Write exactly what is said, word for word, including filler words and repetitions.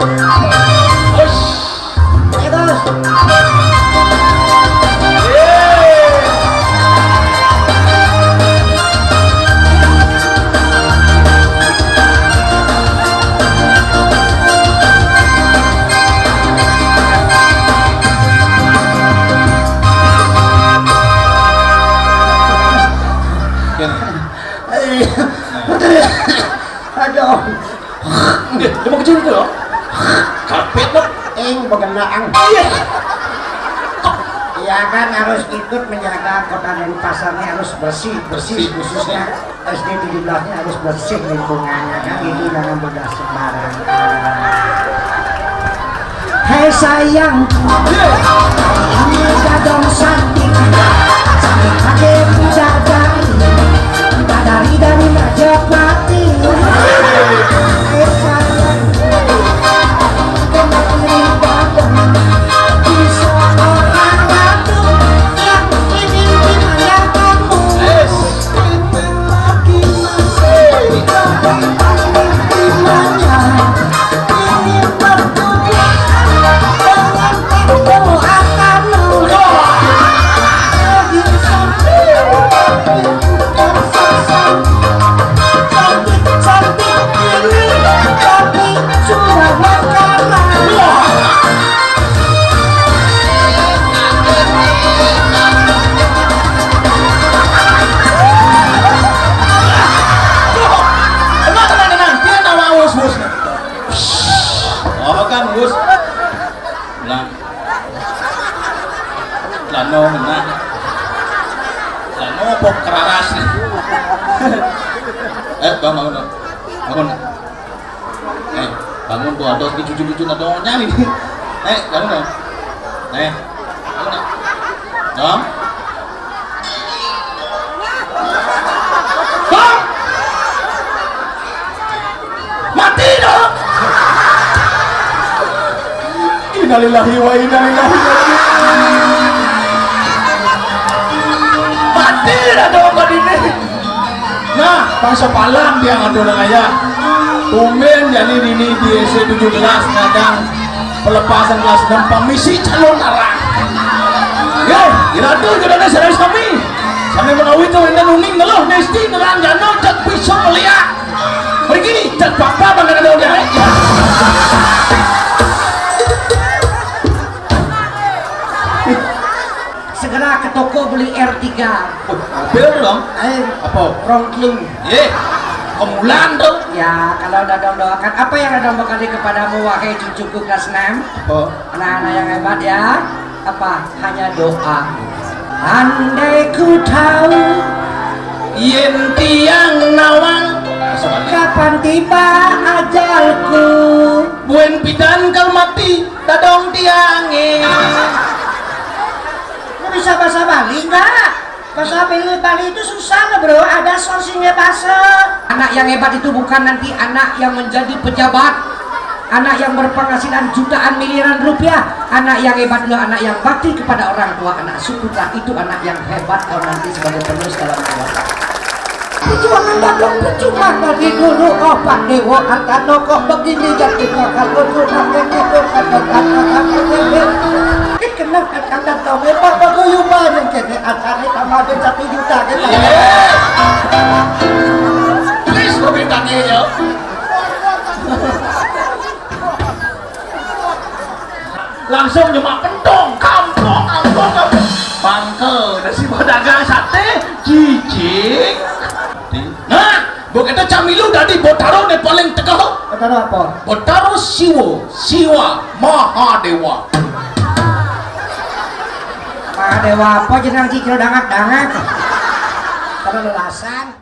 Bos. Ayo, Bos. Aduh. Eh, dia mau kecil itu loh. Karpet loh. Ing, begenang. Iya. Ya kan, harus ikut menjaga kota Denpasar ini harus bersih, bersih, khususnya S D tujuh belas-nya harus bersih lingkungannya kan, itu jangan pada sembarangan. Hei sayang, kita dong cantik, cantik pakai bidadari, bidadari dari Majapahit. Hei sayang, kita dari Padang, bisa orang Bandung yang ingin dimanja kamu. Tenang, tenang, tenang. Dia tawa, Gus, Gus. Oh, kan, Gus. Nah. Lano, nah. Lano, pok keraras. Eh, Bang, bangun, Bang. Bangun. Eh, bangun, Bu, ada di cucu-cucu nadonya nih. Eh, bangun, Bang. Eh, bangun, Bang. Dong. Dong. Mati dong. Innalillahi wa inna ilaihi raji'un. Mati dah dong kau ini. Nah, bangsa Palang dia ngatur ayah. Tumben jadi ini di S D tujuh belas kadang pelepasan kelas enam pamisi calon arah. Ye, iratu jadana sareng sami. Sami menawi tuh enten uning ngeluh nesti nerang jano cek pisau meliak. Pergi, cek papa bangga ada udah. Segera ke toko beli R tiga. Mobil dong. Eh, apa? Rongking. Ye, kemulan dong. Ya, kalau Dadong doakan, apa yang Dadong bekali kepadamu, wahai cucuku kelas enam? Apa? Anak-anak yang hebat ya. Apa? Hanya doa. Andai ku tahu yen tiang nawang, kapan tiba ajalku. Buen pidan kal mati, Dadong tiange. Lu bisa bahasa Bali nggak? Bahasa Bali, Bali itu susah loh, Bro. Ada sourcingnya bahasa. Anak yang hebat itu bukan nanti anak yang menjadi pejabat, anak yang berpenghasilan jutaan miliaran rupiah. Anak yang hebat adalah anak yang bakti kepada orang tua, anak syukurlah, itu anak yang hebat kalau nanti sebagai penerus dalam keluarga. Perjuangan Dadong percuma tadi dulu, oh Pak Dewa Artano kok begini jadinya, kalau dulu pakai gitu kata-kata. Kenal kata-kata, memang paguyuban yang kene acaranya tambah ada satu juta kita. Please, permintaannya ya. Langsung nyemak pentong, kampong, kampong, kampong. Bangke, ada si pedagang sate, cicing. Nah, begitu camilu tadi Botaro nih paling tegak. Botaro apa? Botaro Siwo, Siwa, Mahadewa. Mahadewa apa jenang cicil dangak-dangak? Kalau lelasan.